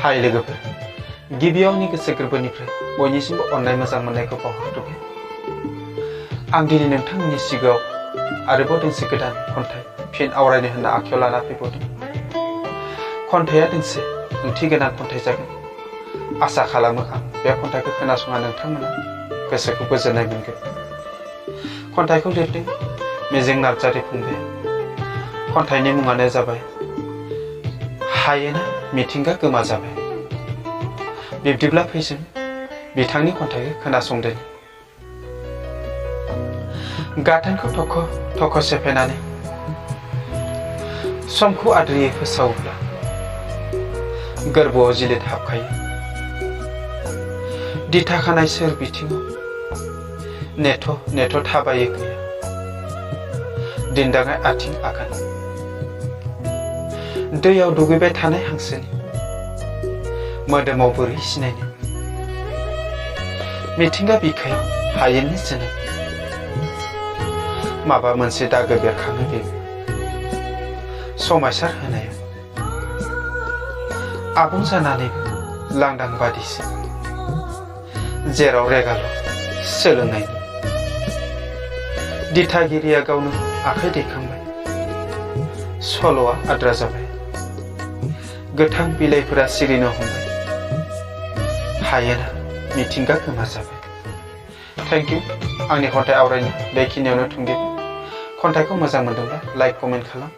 हाय लोगोफोर, गिबियावनि गोसो गोरबोनिफ्राय बयनिसिमबो अननाय मोजां मोननायखौ बावहरबाय। आं दिनै नोंथांमोननि सिगाङाव आरोबाव दोंसे गोदान खन्थाइ फिन आवरायनो होनना आखायाव लाना फैबावदों। खन्थाइया दोंसे ओंथि गोनां खन्थाइ जागोन। आसा खालामो आं बे खन्थाइखौ खोनासंना नोंथांमोना गोसोखौ गोजोननाय मोनगोन। खन्थाइखौ लिरदों मिजिं नार्जारि फंबाया। खन्थाइनि मुङानो जाबाय हायेना मिथिंगा गोमा जाबाय। बिब्दिब्ला फैजों बिथांनि खन्थाइखौ खोनासंदो। गाथोनखौ थख' थख' सेफायनानै समखौ आद्रियै फोसावोब्ला गोरबोआव जिलिद हाबखायो। दिथा खानाय सोर बिथिङाव नेथ' नेथ' थाबायो गैया दिन्दाङाय आथिं आगान। दैयाव दुगैबाय थानाय हांसोनि मोदोमाव बोरै सिनायनो मिथिंगा बिखायाव हायेननि जोनोम। माबा मोनसे दागो बेरखाङो बे समायसार होनायाव आबुं जानानैबो लांदां बादिसो जेराव रेगाल' सोलोंनायनि। दिथागिरिया गावनो आखाइ दैखांबाय, सल'आ आद्रा जाबाय। गोथां बिलाइफोरा सिरिनो हमबाय, हायेना मिथिंगा गोमा जाबाय। Thank you. आंनि खन्थाइ आवरायनाय बेखिनियावनो थुंगेबाय। खन्थाइखौ मोजां मोनदोंब्ला लाइक कमेन्ट खालाम।